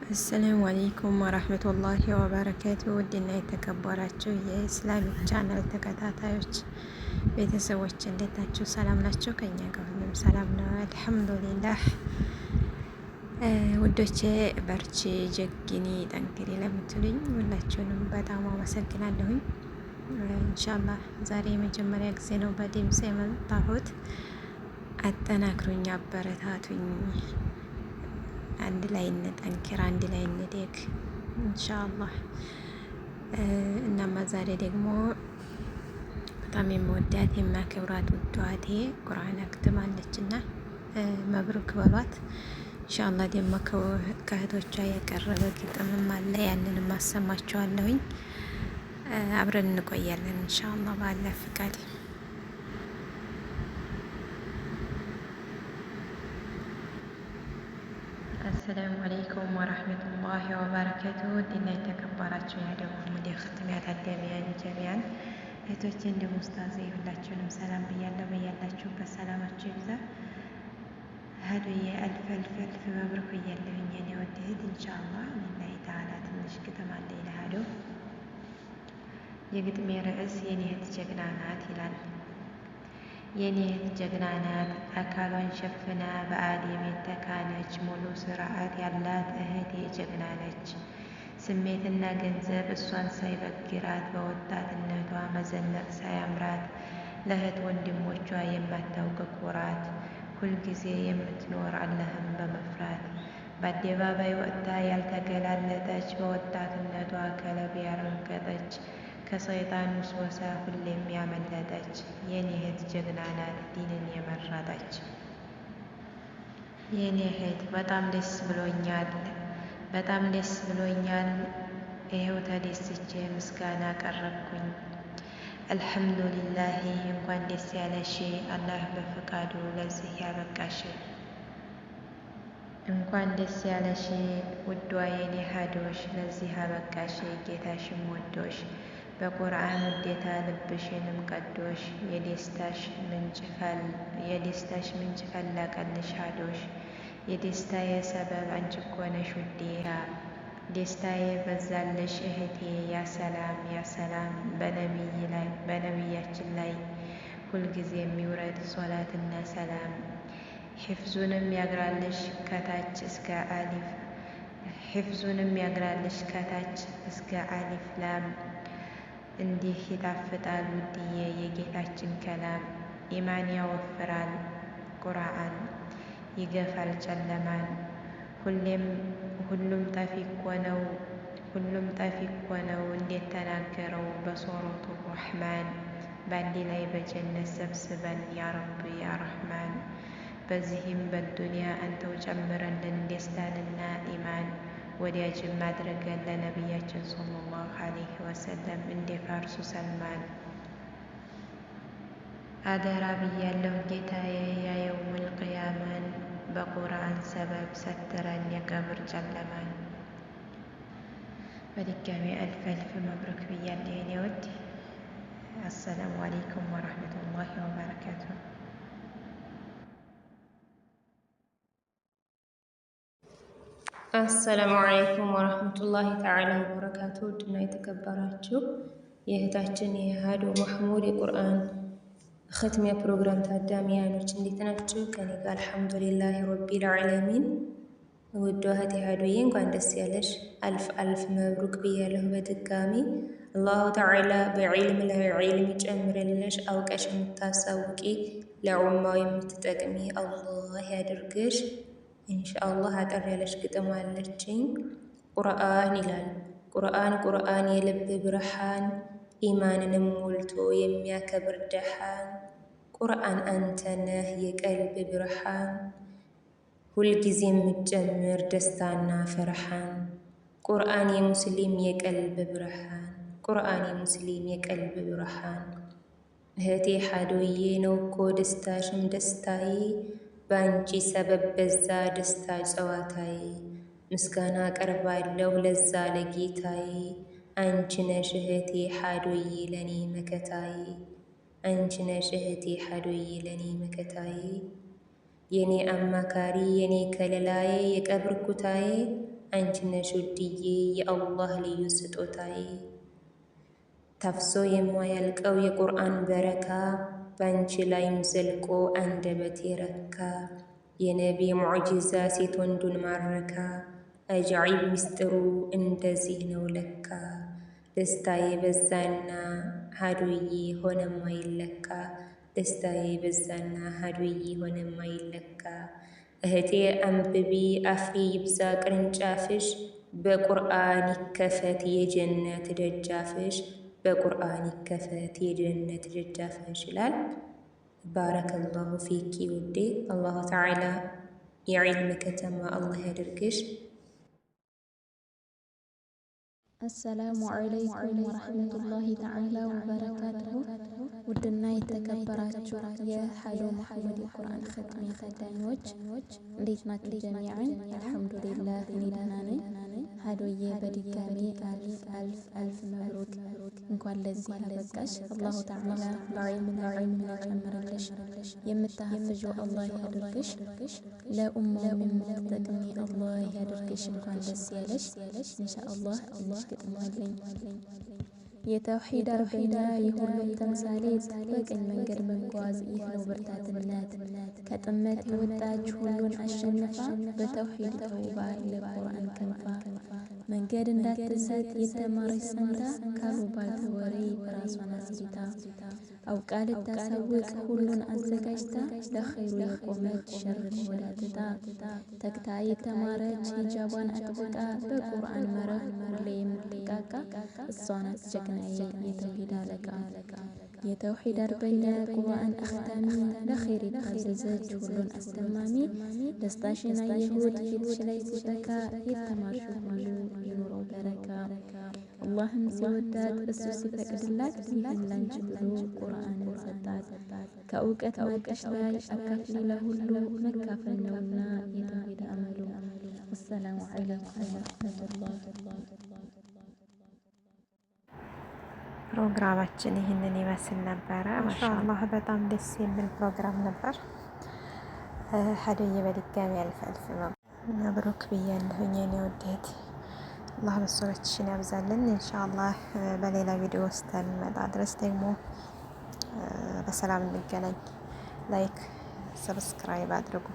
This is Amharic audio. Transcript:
السلام عليكم ورحمة الله وبركاته። ውድና የተከበራችሁ የ Islamic channel ተከታታዮች ቤተሰቦች እንዴት ናችሁ? ሰላም ናቸው? ከኛ ጋር ሁሉም ሰላም ነው፣ الحمد لله። ውዶቼ በርቺ፣ ጀግኒ፣ ጠንክሪ ለምትሉኝ ሁላችሁንም በጣም አመሰግናለሁኝ። إن شاء الله ዛሬ የመጀመሪያ ጊዜ ነው በድምጽ የመጣሁት። አጠናክሩኝ፣ አበረታቱኝ። አንድ ላይ እንጠንክር፣ አንድ ላይ እንደግ إن شاء الله። እናማ ዛሬ ደግሞ በጣም የምወዳት የማከብራት ውዷቴ ቁርአን አክትማለች እና مبروك በሏት። إن شاء الله ደግሞ ከእህቶቿ የቀረበ ግጥምም አለ፣ ያንንም አሰማችኋለሁኝ። አብረን እንቆያለን إن شاء الله በአላህ ፍቃድ። السلام عليكم ورحمة الله وبركاته። ውድና የተከበራችሁ የአደም ሙሐመድ የክትሚያ ታዳሚያን ጀሚያን እህቶቼ እንዲሁም ኡስታዝ ሁላችሁንም ሰላም ብያለሁ። በያላችሁበት ሰላማችሁ ይብዛ። እህዱዬ ألف ألف ألف مبروك እያለሁኝ የኔ ውድ እህት إن شاء الله لله تعالى ትንሽ ግጥም አለ ይልሃሉ። የግጥሜ ርዕስ የኔ እህት ጀግና ናት ይላል። የኔ እህት ጀግና ናት፣ አካሏን ሸፍና በአደብ የተካነች፣ ሙሉ ስርዓት ያላት እህቴ ጀግና ነች። ስሜትና ገንዘብ እሷን ሳይበግራት፣ በወጣትነቷ መዘነጥ ሳያምራት፣ ለእህት ወንድሞቿ የማታውቅ ኩራት፣ ሁልጊዜ የምትኖር አላህን በመፍራት፣ በአደባባይ ወጥታ ያልተገላለጠች፣ በወጣትነቷ ከለብ ያረገጠች፣ ከሰይጣን ውስወሳ ሁሌም ያመለጠች፣ የኔ እህት ጀግና ናት ዲንን የመረጠች። የኔ እህት በጣም ደስ ብሎኛል፣ በጣም ደስ ብሎኛል። ይኸው ተደስቼ ምስጋና ቀረብኩኝ። الحمد لله እንኳን ደስ ያለሽ፣ አላህ በፈቃዱ ለዚህ ያበቃሽ። እንኳን ደስ ያለሽ ውዷ የኔ ሀዶሽ፣ ለዚህ አበቃሽ ጌታሽም ወዶሽ፣ በቁርአን ውዴታ ልብሽንም ቀዶሽ፣ የደስታሽ ምንጭ ፈለቀልሽ ሀዶሽ። የደስታዬ ሰበብ አንቺ እኮ ነሽ ውዴ፣ ደስታዬ በዛልሽ እህቴ። يا سلام يا سلام በነቢያችን ላይ ሁልጊዜ የሚውረድ ሶላትና ሰላም። ሒፍዙንም ያግራልሽ ከታች እስከ አሊፍ፣ ሒፍዙንም ያግራልሽ ከታች እስከ አሊፍ ላም። እንዲህ ይጣፍጣል ውድዬ የጌታችን ከላም። ኢማን ያወፍራል ቁርአን ይገፋል ጨለማን። ሁሌም ሁሉም ጠፊ እኮ ነው፣ ሁሉም ጠፊ እኮ ነው እንዴት ተናገረው በሱረቱ ረሕማን። በአንድ ላይ በጀነት ሰብስበን يا رب يا رحمن። በዚህም በዱንያ አንተው ጨምረልን ደስታንና ኢማን። ወዳጅም አድርገን ለነቢያችን صلى الله عليه وسلم እንደ ፋርሱ ሰልማን። አደራ ብያለሁ ጌታዬ يا يوم القيامة ን፣ በቁርአን ሰበብ ሰትረን የቀብር ጨለማን። በድጋሚ ألف ألف مبروك ብያለሁ የኔ ውድ። السلام عليكم ورحمة الله وبركاته። السلام عليكم ورحمة الله تعالى وبركاته። ውድና የተከበራችሁ የእህታችን የሀዶ ማህሙድ የቁርአን ኸትሚያ ፕሮግራም ታዳሚያኖች እንዴት ናችሁ? ከኔ ጋር الحمد لله رب العالمين። ውዷ እህቴ ሀዶዬ እንኳን ደስ ያለሽ። ألف ألف مبروك ብያለሁ በድጋሚ። الله تعالى በዒልም ላይ ዒልም ይጨምርልሽ። አውቀሽ የምታሳውቂ ለዑማው የምትጠቅሚ አላህ ያድርግሽ። إن شاء الله አጠር ያለች ግጥም አለችኝ። ቁርአን ይላል። ቁርአን ቁርአን የልብ ብርሃን፣ ኢማንንም ሞልቶ የሚያከብር ደሃን። ቁርአን አንተ ነህ የቀልብ ብርሃን፣ ሁልጊዜ የምትጨምር ደስታና ፈርሃን። ቁርአን የሙስሊም የቀልብ ብርሃን፣ ቁርአን የሙስሊም የቀልብ ብርሃን። እህቴ ሀዶዬ ነው እኮ ደስታሽም ደስታዬ፣ በአንቺ ሰበብ በዛ ደስታ ጨዋታዬ። ምስጋና አቀርባለሁ ለዛ ለጌታዬ፣ አንቺ ነሽ እህቴ ሀዶዬ ለኔ መከታዬ። አንቺ ነሽ እህቴ ሀዶዬ ለኔ መከታዬ፣ የኔ አማካሪ የኔ ከለላዬ የቀብር ኩታዬ። አንቺ ነሽ ውድዬ የአላህ ልዩ ስጦታዬ። ታፍሶ የማያልቀው የቁርአን በረካ ባንቺ ላይም ዘልቆ አንደበቴ ረካ። የነቢ ሙዕጂዛ ሴት ወንዱን ማረካ። አጃኢብ ሚስጥሩ እንደዚህ ነው ለካ። ደስታዬ በዛና ሀዱዬ ሆነማይለካ። ደስታዬ በዛና ሀዱዬ ሆነማይለካ። እህቴ አንብቢ አፍሪ ይብዛ ቅርንጫፍሽ፣ በቁርአን ይከፈት የጀነት ደጃፍሽ፣ በቁርአን ይከፈት የጀነት ደጃፍሽ ይላል። بارك الله فيكِ ውዴ። الله تعالى የዒልም ከተማ አላህ ያድርግሽ። السلام عليكم ورحمة الله تعالى وبركاته። ውድና የተከበራችሁ የሀዶ መሐመድ የቁርአን ኸትም ታዳሚዎች እንዴት ናችሁ? جميعا الحمد لله፣ እኔ ደህና ነኝ። ሀዶዬ በድጋሜ ألف ألف ألف مبروك፣ እንኳን ለዚህ አበቃሽ። الله تعالى በዒልም ላይ ዒልምን ይጨምርልሽ፣ የምታሐፍዡ አላህ ያድርግሽ፣ ለኡማው የምትጠቅሚ አላህ ያድርግሽ። እንኳን ደስ ያለሽ። ኢንሻአላህ ትንሽ ግጥም አለኝ። የተውሂድ አርበኛ የሁሉም ተምሳሌት፣ በቅን መንገድ መጓዝ ይህ ነው ብርታትነት። ከጥመት የወጣች ሁሉን አሸንፋ፣ በተውሂድ ተውባ ለቁርአን ክንፋ። መንገድ እንዳትስት የተማረች ጸንታ፣ ካሉባልታ ወሬ ራሷን አጽድታ። አውቃ ልታሳውቅ ሁሉን አዘጋጅታ፣ ለኸይሩ የቆመች ሸርን ሆዳ ትታ። ተግታ የተማረች ሂጃቧን አጥብቃ፣ በቁርአን መርህ ሁሌ የምትቃቃ። እሷ ናት ጀግናዬ የተውሂድ አለቃ። የተውሂድ አርበኛ ቁርአን አኽታሚ፣ ለኸይር የታዘዘች ሁሉን አስደማሚ። ደስታሽን አየሁት ፊትሽ ላይ ሲፈካ፣ የተማርሽው ሁሉ ይኑረው በረካ። አላህም ሲወዳት እሱ ሲፈቅድላት፣ ይህን ላንቺ ብሎ ቁርአንን ሰጣት። ከእውቀት ማዕድሽ ላይ አካፍሊ ለሁሉ፣ መካፈል ነውና የተውሂድ አመሉ። ወሰላሙ ዓለይኩም ወረሕመቱላህ። ፕሮግራማችን ይህንን ይመስል ነበረ። ማሻአላህ በጣም ደስ የሚል ፕሮግራም ነበር። ሀዶዬ በድጋሚ አልፍ አልፍ መብሩክ ብያለሁኝ የኔ ውድ። አላህ መሰሎችሽን ያብዛልን። ኢንሻአላህ በሌላ ቪዲዮ እስከምንመጣ ድረስ ደግሞ በሰላም እንገናኝ። Like፣ subscribe አድርጉ።